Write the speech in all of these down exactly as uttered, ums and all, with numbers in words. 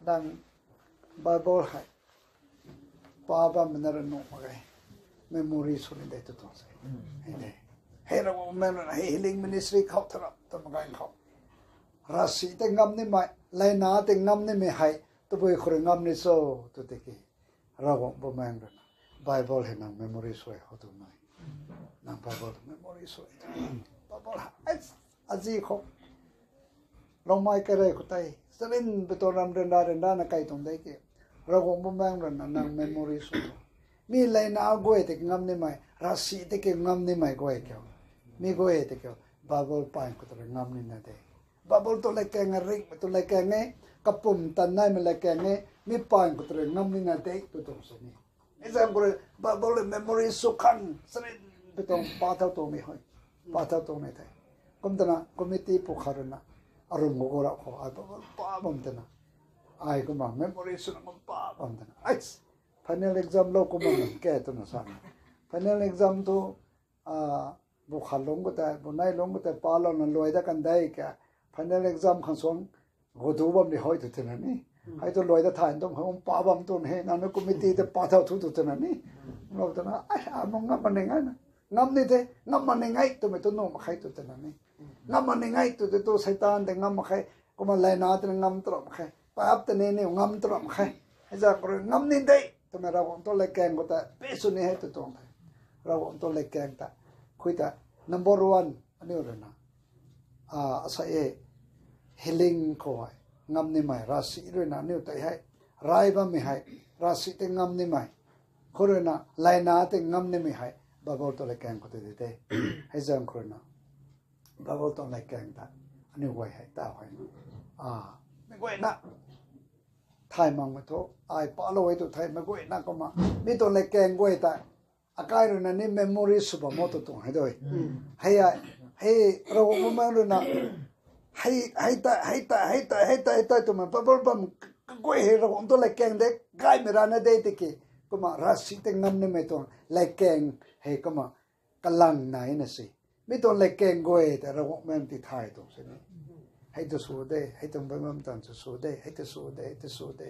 Tang Bible hei pa bam na ra nuh mak ge. Memory sw ni de tu tuang se. Hei de. Hei Ravguangc mei rui na hei healing ministry khou tharam ta magang khou, ravsic tei ngam nimei, layna tei ngam nimei hei tabui khou rui ngam ni cho tu tiki, Ravguangc Bumaengh rui na Bible hei nang memory sw e khou tu nai. Nang Bible memory sw e. Bible hei, azi khou Longmei kairei khou tei, sarin pei tuang ram ryanra ryanra na kai tuang de ki. Ravguangc Bumaengh rui na nang memory sw tu. Mi layna guay tei ngam nimei, ravsic tei ki ngam nimei guay kiu. Mi guay tei kiu, Bible paeng khou tei rui ngam nina de. Bible tu latkaeng e, ringh tu latkaeng e, kapum tan naimei latkaeng e, mi paeng khou tei rui ngam nina de tu tuang se ni. Example, Bible memory sw khang, sarin pei tuang pa thau tuang ni hoi. Pa thau tuang ni the. Kum tana, committee pu khat rui na, arum gu gu rau khou, ai Bible pa bam tana. Ai kumna memory sw na kum pa bam tana. Ai, final exam lou kum bam ke tuna sa na. Final exam tu, a, bu khat lungc khou tei, bu nei lungc khou tei, pa lou na luai da kan dei ke. Final exam khang suang, gu du bam ni hoi tu tina ni. Hei tu luai da thay tum khang pa bam tu he, nang na committee tei pa thau thu tu tina ni. Lou tana, ai, a, nung ngam ma ni ngai na. Ngam ni the, ngam ma ni ngai twmei tu nuh mak khe tu tina ni. Ngam ma ni ngai tu tei tu Seitaan tei ngam mak khe, kumna layna tei ngam tu ram mak khe. Paap tei ni niw ngam tu ram mak khe. Hei zaeng khou rui ngam ni de, twmei Ravguangc tuang latkaeng khou tei pe sw ni hei tu tuang the. Ravguangc tuang latkaeng ta, khui ta, number one, aniu rui na, a, asa e, healing khou hei ngam nimei, ravsic rui na aniu tei hei rai bammei hei, ravsic tei ngam nimei, khou rui na layna tei ngam nimei hei, Bible tuang latkaeng khou tei de te. Hei zaeng khou rui na, Bible tuang latkaeng ta, aniu guay hei ta hei, a, mei guayna thay makmei thu, ai pa lou e tu the, mei guayna kumna, mi tuang latkaeng guay ta, akai rui na ni memory sw bam mo tu tuang hei doi. Hei ai, hei Ravguangc Bumaengh rui na, hei, hei ta, hei ta, hei ta, hei ta, hei ta twmei Bible bam kaguay hei Ravguangc tuang latkaeng de, gaymei rana de tiki, kumna ravsic tei ngam nimei tuang latkaeng hei kumna kalang nai na se. Mi tuang latkaeng guay tei Ravguangc mei ti thay tuang se ni. Hei tu sw de, hei tuang bam bam tan sw sw de, hei tu sw de, hei tu sw de.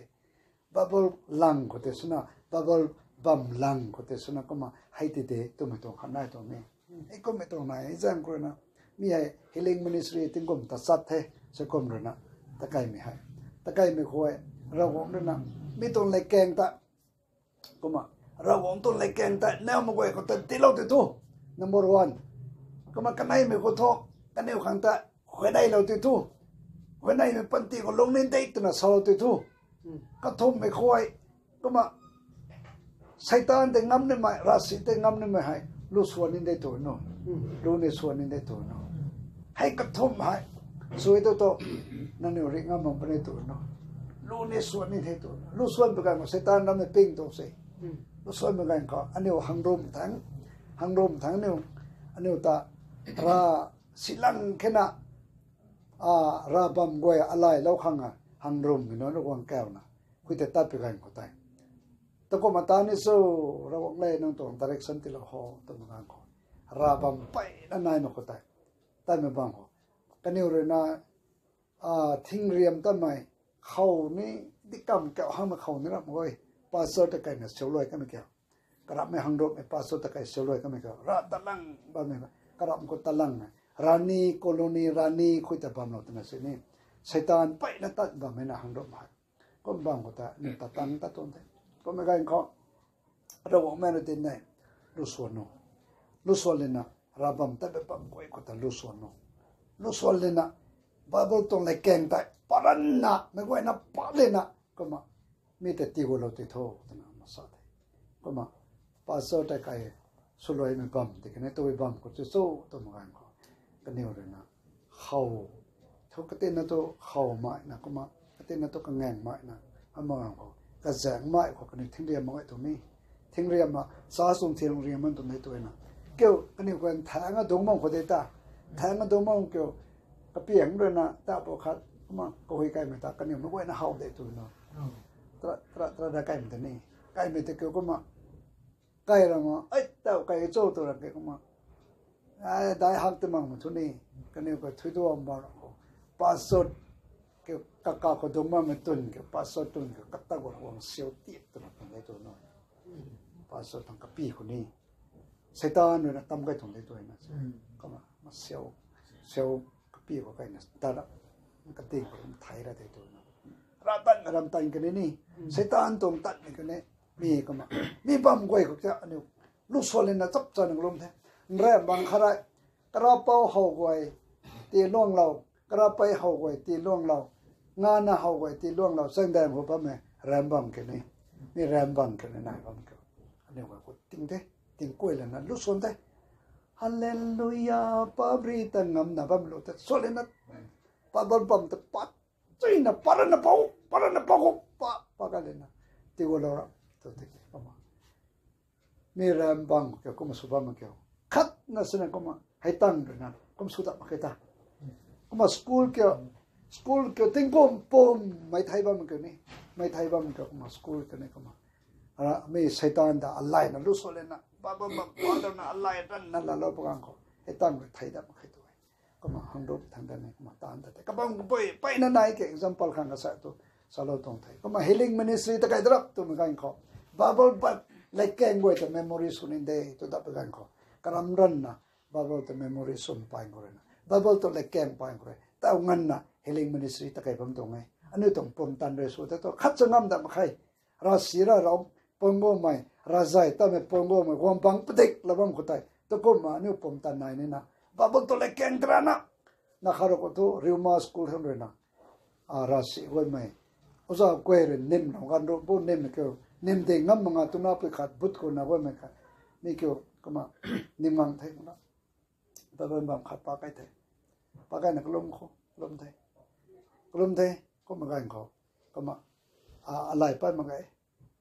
Bible lang khou tei swna, Bible bam lang khou tei swna kumna hei ti de twmei tuang khat nai tuang ni. Hei kummei tuang nai, hei zaeng khou rui na, mi hei healing ministry tingkum ta chat the, se kum rui na, takaimei hei. Takaimei khou hei, Ravguangc rui na, mi tuang latkaeng ta, kumna, Ravguangc tuang latkaeng ta, nau mak guay khou ta tiilou ti thu, number one. Kumna kaneimei khou thu, kaniw khang ta, huayneylou ti thu, huayneymei panty khou lungning de twna salou ti thu. Kathumhmei khou hei, kumna, Seitaan tei ngam nimei, ravsic tei ngam nimei hei, lu swan ni de tu no. Lu ni swan ni de tu no. Hei kathumh hei, sui tu tu, nangniw ri ngam mak puni tu no. Lu ni swan ni de tu no. Lu swan pui ganv khou Seitaan ram ni ping tu se. Lu swan pui ganv khou, aniu hangrum thangc, hangrum thangc niu, aniu ta, ra, silang khe na, a, ra bam guay alailou khang a, hangrum mi nunc guang kau na, khui tei tat pui ganv khou tei. Ta kumna ta ni sw, Ravguangc le nang tuang direction tiilou ho, twmei ganv khou. Ra bam peyna nai mak khou tei. Tatmei bam khou. Kaniw rui na, a, thingriam tatmei, khou ni, di kam kau hangmei khou ni ram guay. Pastor ta kaina siu luai kamei kiu. Karamhmei hangrummei pastor ta kai siu luai kamei kiu. Ra talang bammei, karamh khou talang na. Rani, colony, rani, khui ta bamlou twna sini. Seitaan peyna tat bammei na hangrum hei. Kum bam khou ta, ni ta tang ta tuang the. Kummei ganv khou, Ravguangc mei na tin nei, lu swan no. Lu swan lina, ra bam tat bam guay khou ta lu swan no. Lu swan lina, Bible tuang latkaeng tei, paranna, mei guayna pa lina, kumna, mi ta tii gulou ti tho, twna masa the. Kumna, pastor ta kai, swluaimei bam, ti kani tui bam khou chu cho, twmei ganv khou. Kaniw rui na, khou. Thu katina tu khou mai na, kumna, katina tu kangaeng mai na, ama ganv khou. Kazaeng mai khou kaniw thingriam mak tu mi. Thingriam ma, sa sung thingriam man tu mi tu na. Kiu, kaniw khou thaeng a dungc bam khou de ta. Thaeng a dungc bam kiu, kapiang rui na, ta pw khat, kumna, kahui kaimei ta, kaniw mei guayna how de tu na. Tra, tra, tra da kaimei ta ni. Kaimei ta kiu kumna. Kai ra ma, ai, tau kai cho tu ra ke kumna. Ai, dai hak ti mang ma thu ni. Kaniw ka thui tu am ba ra khou. Pastor, Kaka khou dungc bammei tun ke, pastor tun ke, kata guang guang siu tiap twna tuang de tu na. Pastor tuang kapi khou ni. Seitaan rui na tam kai tuang de tu na. Kumna, ma siu, siu kapi khou kai na, ta ra, kating khou thai ra de tu na. Ra tan, ram tan kani ni. Seitaan tuang tan ni kani. Mi kumna. Mi bam guay khou tia, aniu. Lu suan lena chap cha nang lum the. Nrem bang kharai. Karapou how guay ti luang lou, karapei how guay ti luang lou, ngana how guay ti luang lou, changdam khou bammei, ram bam ke ni, mi ram bam ke ni nai bam ke. Aniu guay khou ting the, ting kuay lana lu suan the. Hallelujah, pa bri ta ngamna bam lu the, suan lena, pa bam bam ta pa, chuina, pa rana pau, pa rana pau khou, pa, pa ka lena, ti gualou ra, tu te, kumna. Mi ram bang kiu, kumna sw bam kiu. Khatna sina kumna, hei tang rui na, kum sw dat mak khe ta. Kumna school kiu, school kiu tingkum pum, mei thei bam kiu ni, mei thei bam kiu kumna school kiu ni kumna. Ara, mi Seitaan ta alai na lu suan lena, ba ba ba, ba da na alai ran na la lou pa gang khou. Hei tang rui thei dat mak khe tu e. Kumna hang rup thang dat ni, kumna tan dat the. Kabang pui, pui na nai ke example khang kasa tu, salou tuang the. Kumna healing ministry ta kai darap twmei gan khou. Bible bat, lekeng guay ta memory sw ni de, tu dat pa gan khou. Karam ran na, Bible ta memory sw pai khou rui na. Bible tu lekeng pai khou rui. Tau nganvna healing ministry ta kai bam tuang e. Aniu tuang pumtan rui sw the tu, khat cha ngam dat mak khe. Ravsic ra rau pungumei, ravzai tamei pungumei, guang bang padik la bam khou tei. Tu kumna aniu pumtan nai ni na. Bible tu lekeng tara na. Na kharuk khou tu, Riuma school hang rui na. A, ravsic guaymei. Oja guay rui nim na, gan ru bu nim kiu. Nim de ngam mak nga tu na pui khat, but khou na guaymei khat. Mi kiu, kumna, nim ngang the kumna. Bible bam khat pa kai the. Pa kai na kalum khou, kalum the. Kalum the, kumna gan khou. Kumna, a, alai pat mak ge.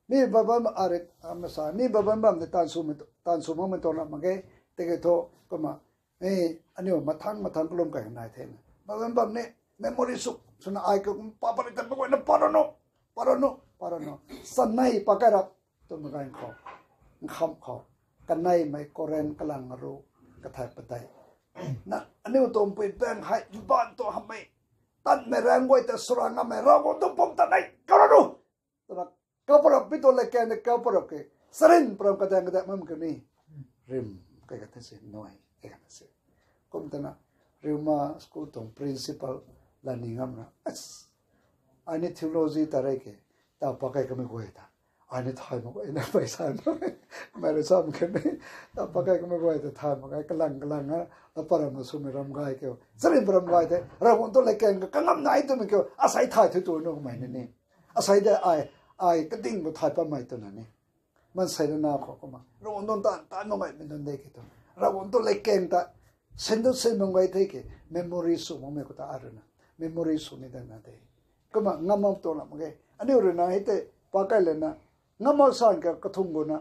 Mi Bible bam arit, a, masa, mi Bible bam de tan sw mak, tan sw mak mei tuang ram mak ge. Tiki thu, kumna, mi, aniu mathang, mathang kalum kai nai the na. Bible bam ni, memory sw, swna ai kiu kum pa pa ri ta mak guay na pa ra no, pa ra no, pa ra no. Sanei pa kai rap, twmei gan khou, nkham khou, kaneimei Korin kalang aru, kathai padeih. Na, aniu tuang pui bang hei, mban tu hamei, tanmei ram guay ta sura ngammei, Ravguangc tu pumtan nei, kau ra nu! Twna, kau parap pi tu lekeng de kau parap ke, sarin param kadang kadang mam ke ni, rim, kai ka the si, nuai, kai ka the si. Kum twna, Riuma school tuang principal la ni ngamna, as, ai ni theology ta rei ke, ta pa kai kamei guay ta. Ai ni thay mak guay na paisa na, mei rui sam ke ni, ta pa kai kamei guay ta thay mak guay, kalang kalang a, la param na swmei ram gay kiu. Sarin param gay the, Ravguangc tu lekeng ka kangam nai twmei kiu, asei thay thu tu nu mei ni ni. Asei de ai, ai kading khou thay pamei twna ni. Maansei rui na khou kumna. Ravguangc tuang taanv, taanv mak gaymei nunc de ki tu. Ravguangc tuang lekeng ta. Sin tu sin mak gay the ki. Memory sw makmei khou ta a rui na. Memory sw ni dana de. Kumna ngam mak tuang lam mak ge. Aniu rui na hei tei pa kai lana. Ngam mak san ka kathung guna.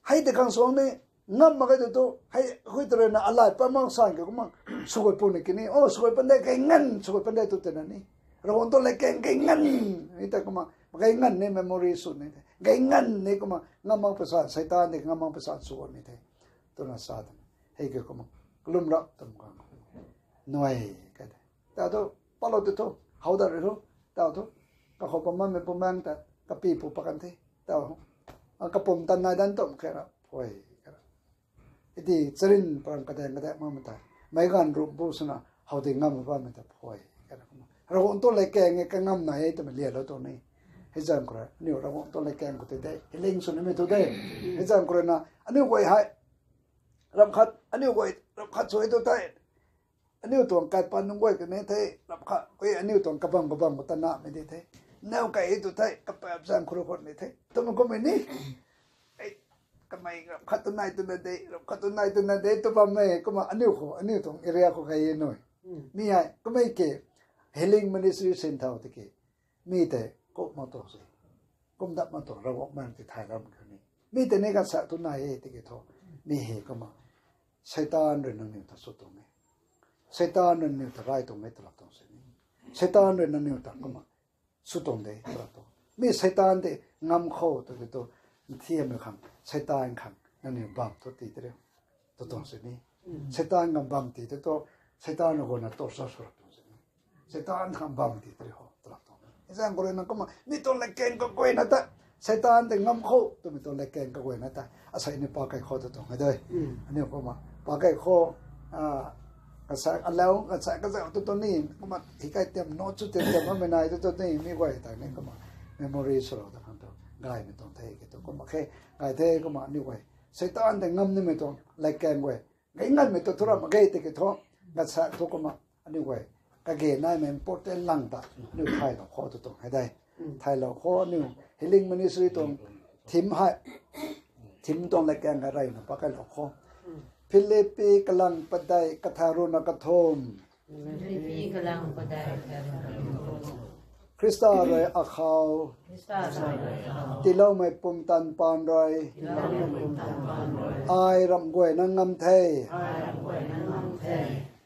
Hei tei khang suang ni. Ngam mak ge tu tu. Hei hui ta rui na alai pa mak san ka kumna. Sw guay pu ni ki ni. O sw guay pan de kai ngan sw guay pan de tu tei na ni. Ravguangc tuang lekeng kai ngan. Hei tei kumna. Kai ngan ni memory sw ni the. Kai ngan ni kumna. Ngam mak pa san. Seitaan ni ngam mak pa san sw guay ni the. Twna sa tei. Hei ki kumna. Kalum rap twmei khang. Nuai kai the. Ta tu, palou tu thu, how dat rui thu, ta thu, kakhou pamamei pumang ta, kapi pu pakan the, ta, a, kapumtan nai dan tum khe ra, phuay, khe ra. Iti charin param kadang kadang mamei ta, meic ganv ru bu swna, how di ngam bammei ta, phuay, khe ra. Ravguangc tuang lekeng e kangam nai e twmei lialou tuang ni. Hei zaeng khou rui, aniu Ravguangc tuang lekeng khou tei de, healing sw nimei thu de. Hei zaeng khou rui na, aniu guay hei, ram khat, aniu guay, ram khat sw e tu tei, aniu tuang kaipat nunc guay kani the, ram khat, ui, aniu tuang kabam kabam khou tanamei di the. Nau kai e tu the, kapaap zaeng khou rui khwan ni the. Twmei kummei ni. Ei, kamei ram khat tu nai twna de, ram khat tu nai twna de, tw bammei, kumna aniu khou, aniu tuang area khou kai e nui. Mi hei, kummei ke, healing ministry sin thau tiki. Mi tei, kum mak tuang se. Kum dat mak tuang, Ravguangc mang ti thay ram khe ni. Mi tei ni kan sa tu nai e tiki thu. Mi hei kumna. Seitaan rui nangniw ta sw tuang e. Seitaan rui nangniw ta rai tuang e twlou tuang se ni. Seitaan rui nangniw ta kumna. Sw tuang de twlou tuang. Mi Seitaan tei ngam khou tu ki tu. Nthiammei khang. Seitaan khang. Nangniw bam tu ti tei riu. Tu tuang se ni. Seitaan ngam bam ti tei tu. Seitaan rui guangna torture sw rap tuang se ni. Seitaan khang bam ti tei ho twna tuang. Hei zaeng khou rui na kumna mi tuang latkaeng kaguayna ta, Seitaan tei ngam khou twmei tuang latkaeng kaguayna ta asei ni pa kai khou tu tuang e de. Aniu kumna pa kai khou, a, kasa alau kasa kazau tu tu ni kumna hikai tiam no chu tiam tiam mei nai tu tu ni mi guay ta ni kumna memory swlou ta khang tu gaymei tuang the ki tu kumna khe, gay the kumna aniu guay Seitaan tei ngam nimei tuang latkaeng guay gay nganmei tu thu ram mak ge tiki thu, ngasak thu kumna aniu guay kage naimei important lang ta aniu thaylou khou tu tuang hei de. Thaylou khou aniu Healing Ministry tuang theme hei, theme tuang latkaeng hei reyna pakailou khou. Philippi kalang padeih kathan ruhna kathumh. Philippi kalang padeih kathan ruhna kathumh. Khrista rui akhou, Khrista rui akhou tiiloumei pumtan paan rui, tiiloumei pumtan paan rui ai ramh guayna ngam the. Ai ramh guayna ngam the.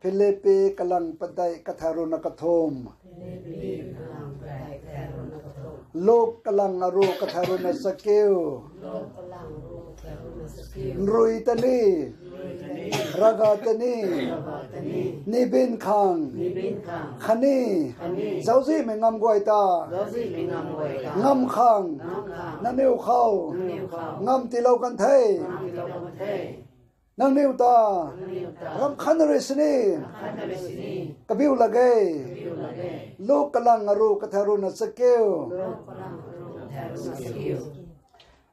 Philippi kalang padeih kathan ruhna kathumh. Philippi kalang padeih kathan ruhna kathumh. Luk kalang aru kathan ruhna chakiu. Luk kalang aru kathan ruhna chakiu. Nrui ta ni, nrui ta ni, ravga ta ni, ravga ta ni, nibin khang, nibin khang, khatni, khatni, zauczihmei ngam guay ta, zauczihmei ngam guay ta, ngam khang, ngam khang, nangniw khou, nangniw khou, ngam tiilou kan the. Ngam tiilou kan the. Nangniw ta, nangniw ta, ramh khat na rui sini, ramh khat na rui sini, kabiu lak ge. Kabiu lak ge. Luk kalang aru kathan ruhna chakiu. Luk kalang aru kathan ruhna chakiu.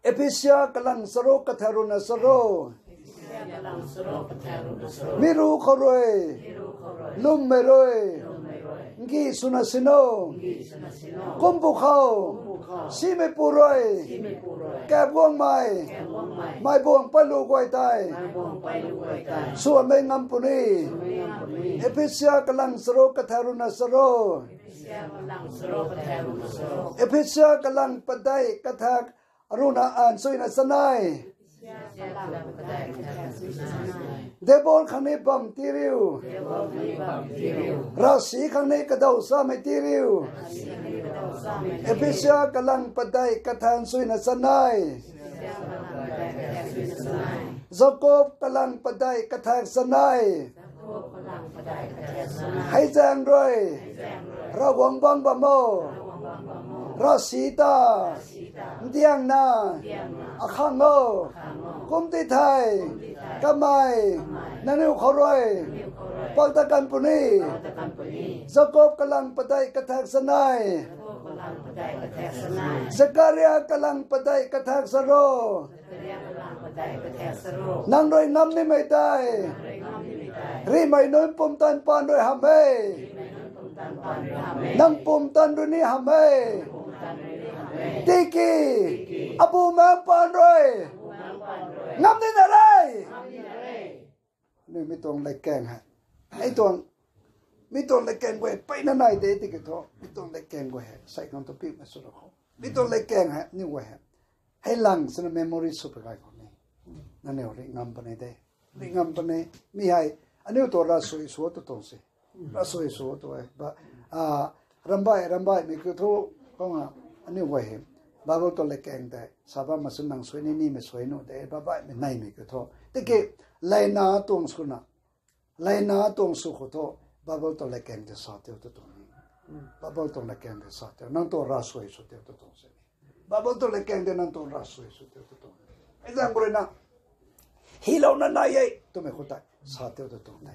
Ephesia kalang charuk kathan ruhna charuk. Ephesia kalang charuk kathan ruhna charuk. Mi ruc khou rui, mi ruc khou rui, lwmmei rui, lwmmei rui, ngih swna sino. Ngih swna sino. Kum pwkhou, kum pwkhou, simeipu rui, simeipu rui, kap guangmei, kap guangmei, meic buang pailu guay tei, meic buang pailu guay tei, swanmei ngam puni. Swanmei ngam puni. Ephesia kalang charuk kathan ruhna charuk. Ephesia kalang charuk kathan ruhna charuk. Ephesia kalang padeih kathan ruhna an suina chanei. Diabol khang ni bam tii riu. Ravsic khang ni kadaw samei tii riu. Ephesia kalang padeih kathan suina chanei. Jakob kalang padeih kathan chanei. Hei zaeng rui, Ravguangc bang bam o. Ravsic ta ndiangna akhang o. Kum ti thei, kamei nangniw khou rui pak ta kan puni. Jakob kalang padeih kathan chanei. Zakaria kalang padeih kathan charuk. Nang rui ngam nimei tei rihmei nunc pumtan paan rui hamh e. Nang pumtan rui ni hamh e. Tiki abumaengc paan rui ngam nina re. Aniu mi tuang latkaeng hei, mi tuang, mi tuang latkaeng guay peyna nai de tiki thu mi tuang latkaeng guay hei sei khang tu pimei swlou khou, mi tuang latkaeng hei aniu guay hei, hei lang swna memory sw pui gay khou ni, nangniw rih ngam puni de. Rih ngam puni. Mi hei aniu tuang ravsui sw tu tuang se. Ravsui sw tu e ba, rambaih rambaihmei kiu thu, kumna aniu guay hei Bible tuang latkaeng tei sa bam ma sw nang sui ni nimei sui nuh de, baihmei neimei kiu thu. Tiki layna tuang swna, layna tuang sw khou thu Bible tuang latkaeng tei sa tiu tu tuang ni. Bible tuang latkaeng tei sa tiu, nang tuang ravsui sw tiu tu tuang se ni. Bible tuang latkaeng tei nang tuang ravsui sw tiu tu tuang ni. Hei zaeng khou rui na, hylouna nai e twmei khou tei sa tiu tu tuang the.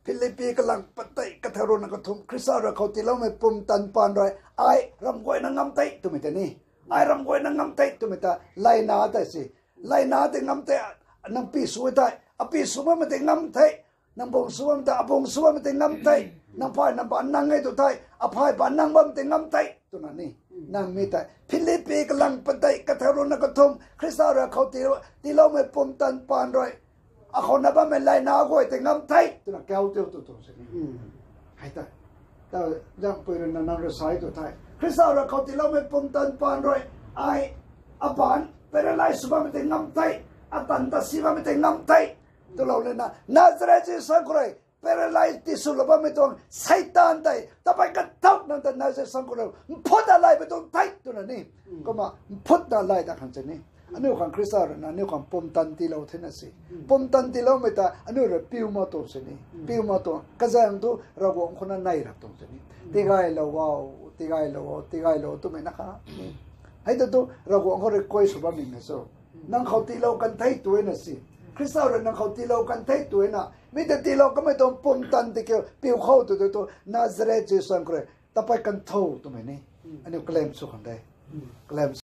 Philippi kalang padeih kathan ruhna kathumh, Khrista rui khou tiiloumei pumtan paan rui ai ramh guayna ngam tei twmei tei ni. Ai ramh guayna ngam tei twmei ta layna tei se. Layna tei ngam tei, nang pi sw tei, api sw bammei tei ngam tei, nang bung sw bammei tei, abung sw bammei tei ngam tei, nang phay nang baanc nang e tu thei, aphay baanc nang bammei tei ngam tei twna ni. Nang mi tei Philippi kalang padeih kathan ruhna kathumh, Khrista rui khou tii, tiiloumei pumtan paan rui akhou na bammei layna guay tei ngam tei twna kau tiu tu tuang se ni. Hei tei ta, zaengpui rui na nang rui sa tu thei, Khrista rui khou tiiloumei pumtan paan rui ai, abaanc paralyze sw bammei tei ngam tei, atan ta si bammei tei ngam tei twlou lana, Nazareth Jisu khou rui paralyze tiswlou bammei tuang Seitaan tei, tabei kathau nang ta Nazareth sang khou rui mphutna laymei tuang thei twna ni. Kumna mphutna lay ta khang se ni. Aniu khang Khrista rui na aniu khang pumtan tiilou thena se. Pumtan tiiloumei ta aniu rui piu ma tuang se ni. Piu ma tuang. Kazaeng thu Ravguangc khou na nei rap tuang se ni. tigaylou o, tigaylou o, tigaylou twmei na kha. Hei ta tu Ravguangc khou request sw bammei na cho. Nang khou tiilou kan the twna si. Khrista rui nang khou tiilou kan the twna. Mi ta tiilou kamei tuang pumtan tiki piu khou tu tu tu Nazareth Jisu khou rui tapei kan tho twmei ni. Aniu claim sw khang de. Claim